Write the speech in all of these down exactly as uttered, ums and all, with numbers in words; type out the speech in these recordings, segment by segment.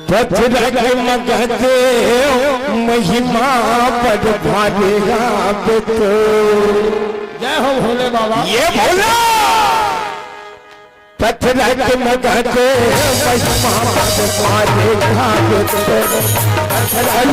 पथरा के मगह दे महिमा बड़ भारी गावे तो। जय हो भोले बाबा। ये भोला। पथरा के मगह दे महिमा बड़ भारी गावे तो। पथरा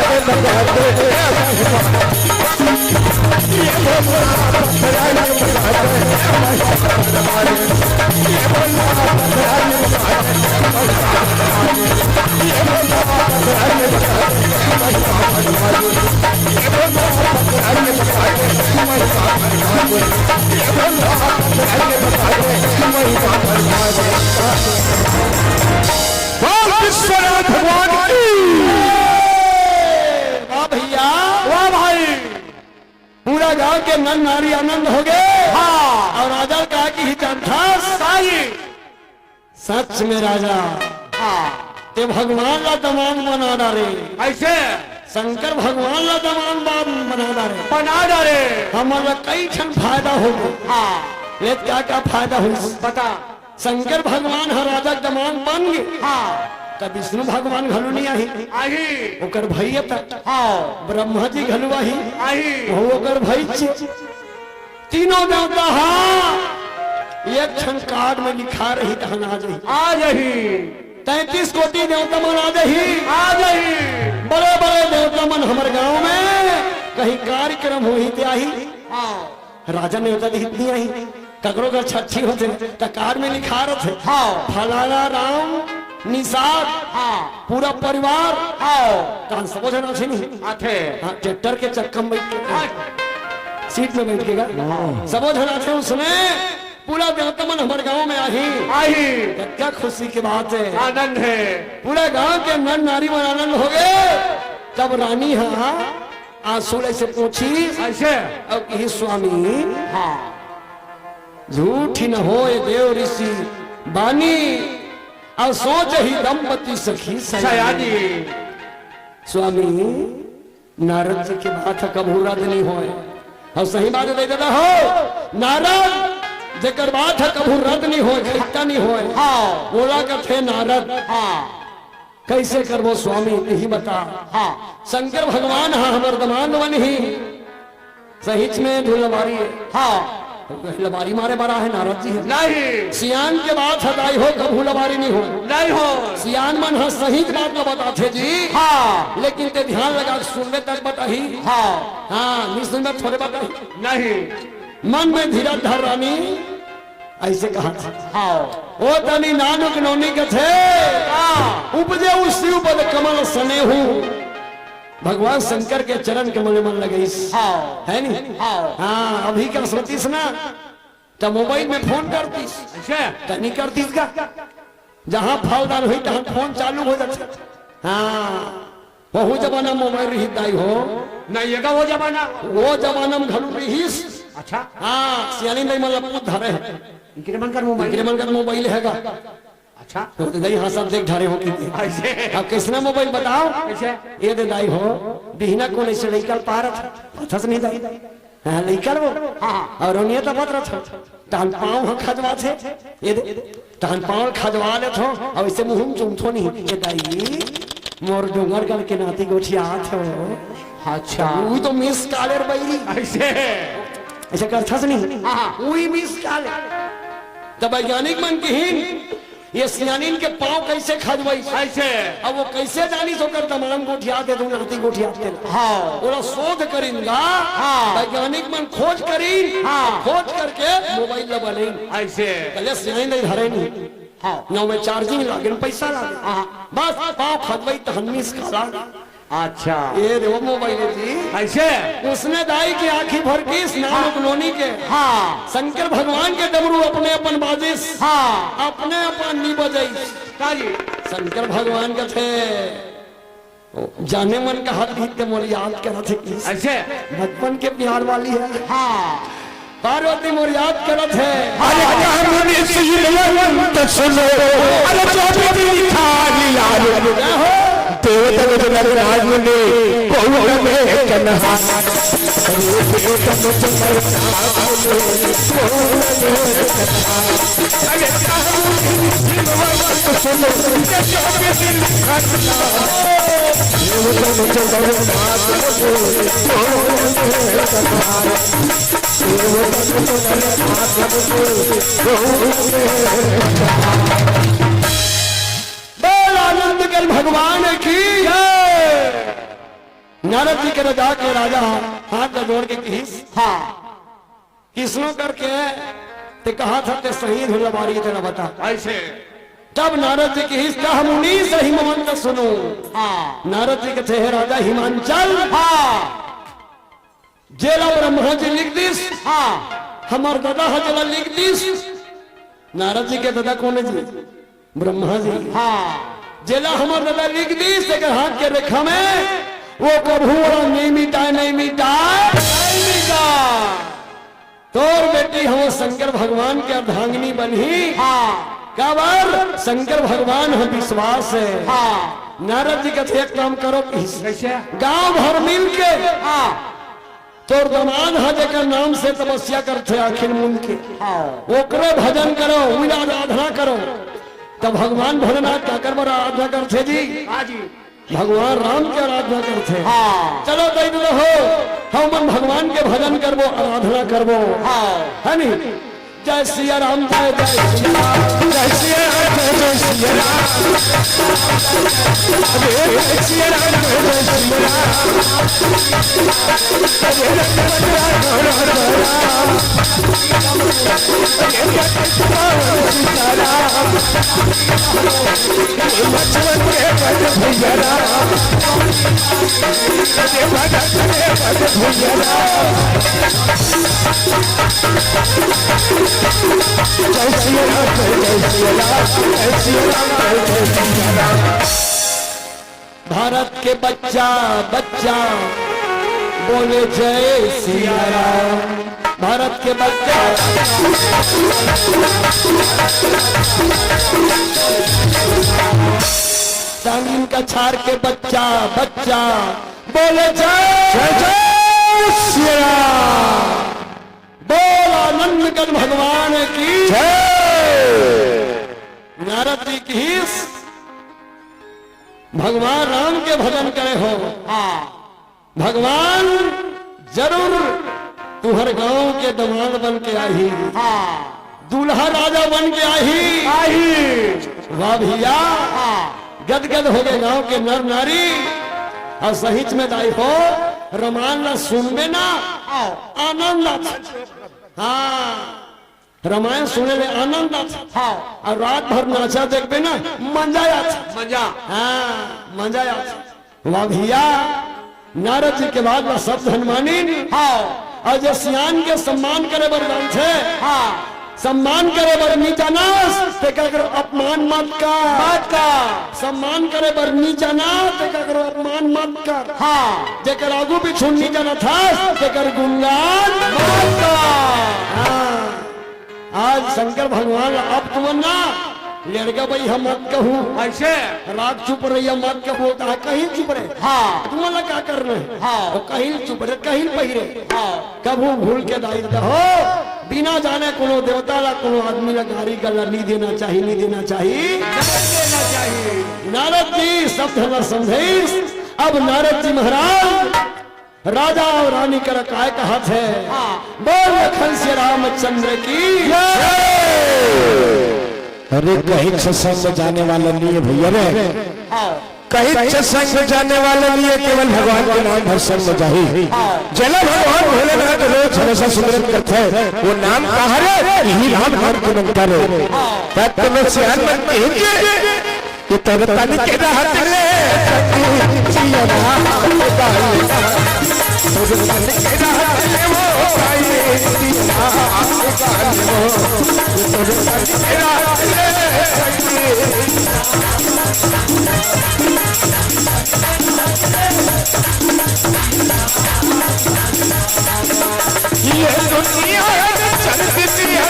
के मगह दे बोल विश्वनाथ भगवान की। वाह भैया, वाह भाई। पूरा गांव के नर नारी आनंद हो गए। हाँ। और राजा कहा कि ही जानथस साई। सच में राजा, हाँ। ते भगवान ला दमांद बना डारे। ऐसे? शंकर भगवान ला दमांद बा-, बना डारे। बना डारे। हमन ला कई ठन फायदा हो गए। हाँ। ले क्या क्या फायदा हुई? बता। शंकर भगवान ह राजा के दमांद बन गे। हाँ। त विष्णु भगवान घलो नहीं आही। आही। ओकर भैया त हाँ। ब्रह्मा जी घलो आही। आही। वो ओकर भाई छे। तीनों देवता हा एक क्षण कार्ड में लिखा रही तहन आ जाही। आ जाही। तैंतीस कोटि देवता मन आ जाही। आ जाही। बड़े बड़े देवता मन हमर गांव में कहीं कार्यक्रम होही ते आही। हाँ। राजा नेवता दिहित नहीं आही। ककरो घर छठी होथे त कार्ड में लिखा रथे। हाँ। फलाना राम निषाद। हाँ। पूरा परिवार। हाँ। तहन सबो झन आथे नहीं। आथे। हाँ, ट्रैक्टर के चक्का में बैठ के। हाँ। सीट में बैठ के गा। हाँ। सबो झन आथे उसने पूरा देवता मन हमर गांव में आही। आही। कतका खुशी के बात है। आनंद है। पूरा गांव के नर नारी मन आनंद हो गए। तब रानी हा आंसू ले से पूछी। ऐसे? अब कही स्वामी। हाँ। झूठी न होय देव ऋषि बानी, अउ सोचहि दंपति सखी सयानी। सयानी। स्वामी, नारद जी के बात ह कभू रद्द नहीं होय। अउ सही बात दे दादा हो, नारद जेकर बात ह कभू रद्द नहीं होय, खट्टा नहीं होय। हाँ। बोला कथे नारद। हाँ। कैसे करबो स्वामी, यही बता। हाँ। शंकर भगवान ह हमर दमांद बनही। सहिच में धुलबारी है। हाँ। लबारी मारे बड़ा है नारद जी है। नहीं। सियान के बात हटाई हो, कभू लबारी नहीं हो। नहीं हो। सियान मन ह सही बात ल बताथे जी। हाँ। लेकिन ते ध्यान लगा के सुनबे तब बताही। हाँ। हाँ, नहीं सुनबे थोड़े बताही। नहीं। मन में धीरज धर रानी, ऐसे कहा था। हाँ। ओ तनी नानुक नौनी कथे। हाँ। उपजे उ शिव पद कमल सनेहू। भगवान शंकर के चरण कमल में मन लगइस। हाँ। है नी? हाँ। हाँ, अभी का सोचिस ना, त मोबाइल में फोन कर दिस। अच्छा। त नहीं कर दिस का? जहाँ फलदान हुई, तहाँ फोन चालू हो जाथे। हाँ। वहू जमाना मोबाइल रहिस दाई हो। नहीं, ये का वो जमाना? वो जमाना में घलू रहिस। अच्छा। हाँ, सियानी दाई मन ला पूत धरे है। इनके मन कर मोबाइल। इनके मन कर मोबाइल है का? अच्छा। तो दाई हाँ सब देख धरे हो कि। ऐसे। अब किसना मोबाइल बताओ? ऐसे। ये दे दाई हो, बिहना कोने से लइका ल पारत। पथस नहीं दाई। हाँ, लइका ल वो। हाँ, हाँ। और रोनिया तपत रथ। तहन पाँव ह खजवा थे। ये दे। तहन पाँव खजवा लेत हो, अब इसे मुँह में चूमथो नहीं। ये दाई, मोर डोंगरगढ़ के नाती गोठियात हो। अच्छा। वो तो मिस कालेर बैरी। ऐसे। ऐसे करथस नहीं। हाँ, हाँ। वही मिस कालेर। त वैज्ञानिक मन किहिन, ये सियानिन के पाँव कैसे खजवाई? कैसे? अब वो कैसे जानिस ओकर दमांद गोठियात हे, तो नाती गोठियात हे। हाँ। ओला शोध करिन गा। हाँ। वैज्ञानिक मन खोज करिन। हाँ। खोज करके मोबाइल ला बनइन। ऐसे। कहले सियानिन नहीं धरे नहीं। हाँ। ना में चार्जिंग लागे, ना पैसा लागे। हाँ। बस पाँव खजवाई तहन मिस काला। अच्छा। ये देखो मोबाइल जी। ऐसे? उसने दाई की आँखी भर की स्नान हाँ। उपनोनी के। हाँ। शंकर भगवान के डमरू अपने अपन बाजिस। हाँ। अपने अपन नी बजाइस। का जी? शंकर भगवान के थे। जाने मन का हाथ बीत के मोर याद करत हे कि ऐसे? बचपन के प्यार वाली है। हाँ। पार्वती मोर याद करत हे। अरे कामिनी सीलवंत सुनो, अरे जो भी दिखानी लाल। जय हो। देवता के जनक राज मुनि, बहु में कन्हा। अरे देवता के जनक राज मुनि, बहु में कन्हा। अरे कामिनी सीलवंत सुनो, अरे जो भी दिखानी लाल। देवता के जनक राज मुनि, बहु में कन्हा। बोल आनंद कर भगवान की जय। नारद जी के रजा के राजा हाथ ला जोड़ के किहिस, हाँ। किसनो करके ते कहा था ते शहीद हो लबारी तेरा बता। ऐसे। तब नारद जी किहिस, कह मुनीस हिमवंत सुनो। हाँ। नारद जी कथे, हे राजा हिमांचल। हाँ। जेला ब्रह्मा जी लिख दिस। हाँ। हमर ददा ह जेला लिख दिस। नारद जी के ददा कोन हे जी? ब्रह्मा जी। हाँ। जेला हमर ददा लिख दिस, एकर हाथ के रेखा में, वो कभू ओला नहीं मिटाय, नहीं मिटाय, नहीं मिटाय। तोर बेटी हमर शंकर भगवान के अर्धांगिनी बनही। हाँ। काबर? शंकर भगवान ह विश्वास हे। हाँ। नारद जी कथे, एक काम करो, कैसे? गांव भर मिल के हाँ। तोर दमाद ह जेकर नाम से तपस्या करथे अखिल मुनि के, हाँ। ओकरे भजन करो, ओला आराधना करो। त भगवान भोलेनाथ काकर बर आराधना करथे जी? हाँ जी। भगवान राम के आराधना करथे। हाँ। चलो दई दो हो, हमन भगवान के भजन करबो, आराधना करबो। हाँ। है नी? जय सिया राम, जय जय सिया राम, जय सिया राम, जय जय सिया राम। अरे जय सिया राम, जय जय सिया राम। अरे राम, राम, राम, राम, राम। अरे राम, राम, राम, राम। लक्ष्मण के पद भैया राम, अरे भरत के पद भैया राम। जय सिया राम, जय जय सिया राम, जय सिया राम, जय जय सिया राम। भारत के बच्चा, बच्चा बोले जय सिया राम। भारत के बच्चा, डांगिन कछार के बच्चा, बच्चा बोले जय जय जय सिया राम। बोल आनंद कंद भगवान की जय। नारद जी किहिस भगवान राम के भजन करे हो। हाँ। भगवान जरूर तुहर गांव के दमाद बन के आही। हाँ। दूल्हा राजा बन के आही। आही। वाह भैया। हाँ। गदगद हो गए गांव के नर नारी। अउ सहीच में दाई हो, रमायन ला सुनबे ना, हाँ। आनंद आता। हाँ। रमायन सुने ले आनंद आता। हाँ। अउ रात भर नाचा देखबे ना, मजा आता। मजा। हाँ, मजा आता। वाह भैया, नारद जी के बात ला सब झन मानिन। हाँ। अउ जे सियान के सम्मान करे बर जानथे, हाँ। सम्मान करे बर नी जानस, ते काकरो अपमान मत कर। मत कर। सम्मान करे बर नी जानस, ते काकरो अपमान मत कर। हाँ। जेकर आगू पीछू नी जानत हस, तेकर गुणगान मत कर। हाँ। आज शंकर भगवान ला अब तुमन ना लेड़गा बई हम मत कहू। ऐसे? राग चुप रहिया मत कहू, कहा कहीं चुप रहे। हाँ। तुमन ला का करना है? हाँ। वो कहीं चुप रहे, कहीं पहिरे। हाँ। कभू भूल के दाई दहो, बिना जाने कोनो देवता ला, कोनो आदमी ला गारी गला नी देना चाही, नी देना चाही। नहीं देना चाही। नारद जी शब्द ला समझाइस। अब नारद जी महाराज राजा अउ रानी करा काय कहत हे? हाँ। बोल लखन सिया रामचंद्र की जय। अरे कहीं संग जाने वाला नहीं है भैया रे। हाँ। कहीं संग जाने वाला नहीं है, केवल भगवान के नाम भर संग जाही। हाँ। जेला भगवान भोलेनाथ रोज हमेशा सुमिरन करथे, वो नाम कहा रे? यही राम नाम के मंत्र रे। हाँ। तब तो मैं सियान मन कहेंगे। ये तोर तन के रहत ले सखी जियरा गालेगा। तोर तन के रहत ले वो गालेगा। ये तोर तन के रहत ले सखी। ये दुनिया चलती है,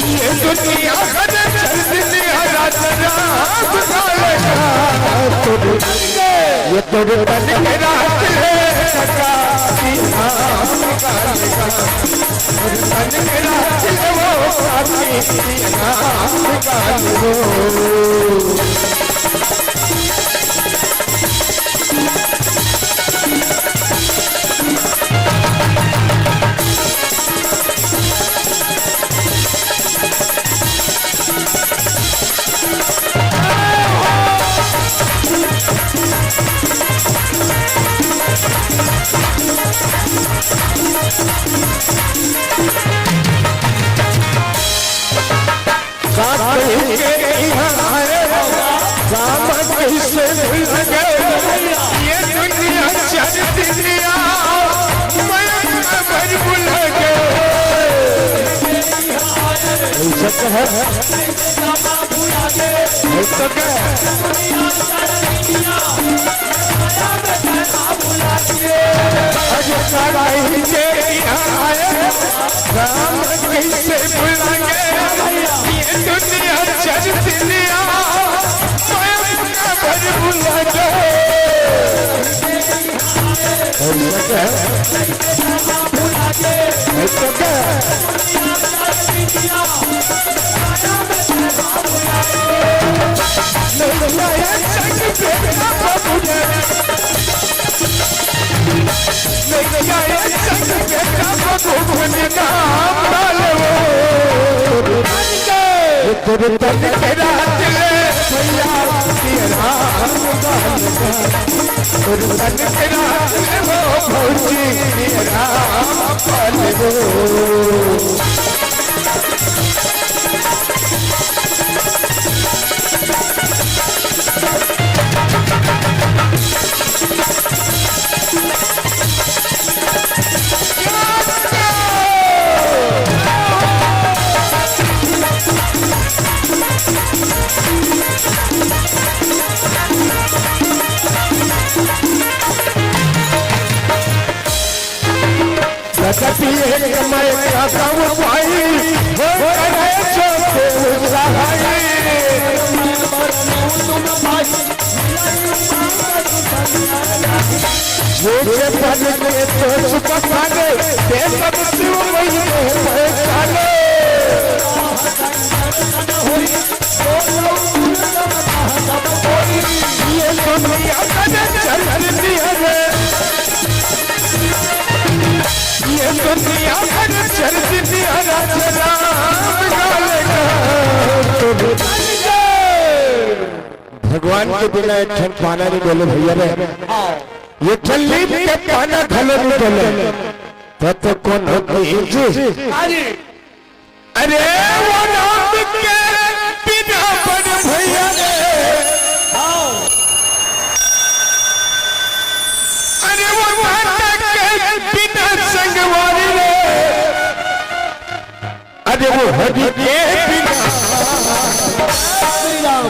ये दुनिया चलती है, रात रात काले का। ये तोर तन के रहत ले सखी, हाँ, तोर तन के रहत ले वो सखी, हाँ, का कहीं के यहाँ आए, राम कैसे भूल गए, ये दुनिया चल दुनिया, मैं भर भूल गए। ऐसा तो है, ऐसा क्या है? अरे का कहीं के यहाँ आए, राम कैसे भुलाएंगे, ये दुनिया चल दुनिया, मैं अपना भर भुला जाए। ऐसा क्या है? ऐसा क्या है? तोर तन के रहत ले भैया, ये राम गाल का। तोर तन के रहत ले वो भौजी, ये राम गाल वो। गजब एक मैं कसम भाई, हो करे जो देव सहाय। ये जे बन के तो सुख पावे, ये सब शिव वही है पहचाने। ये दुनिया का चल दिया रे। ये दुनिया भर चल दिया राज राम गाल का। भगवान के बिना एक ठन पाना नहीं डोले भैया रे। ये ठन लीप के पाना घलो नहीं डोले। तब तो कौन हो जी? अरे वो राम के बिना बड़ भैया रे। अरे वो माता के बिना संगवारी रे। अरे वो हरि के बिना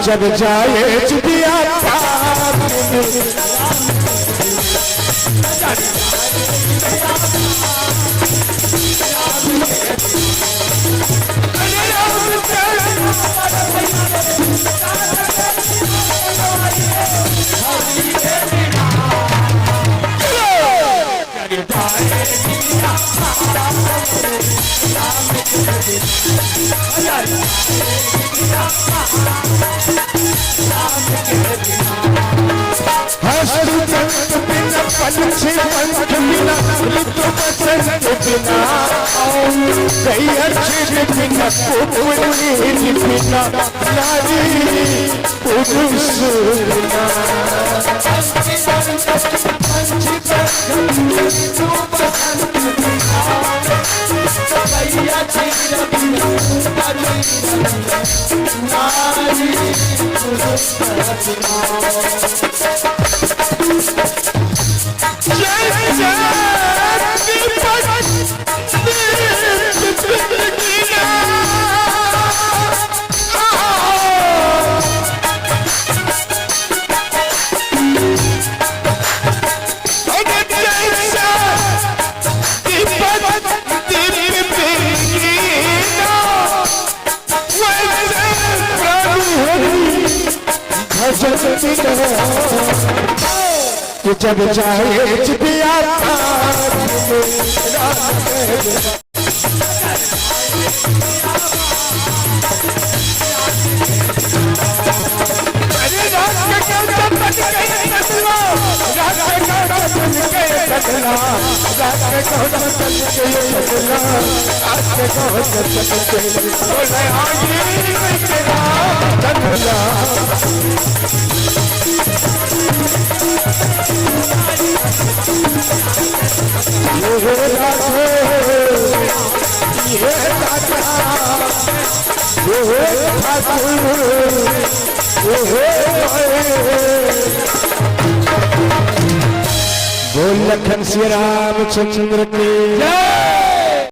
जब जाए चितिया पार। हंस पंख बिना, पंछी पंख बिना, ऋतु बसंत बिना, गैया चीर बिना, कुकुर नीर बिना, नारी पुरुष बिना। कि जब चाहे चितिया बोल लखन सिया रामचंद्र की जय।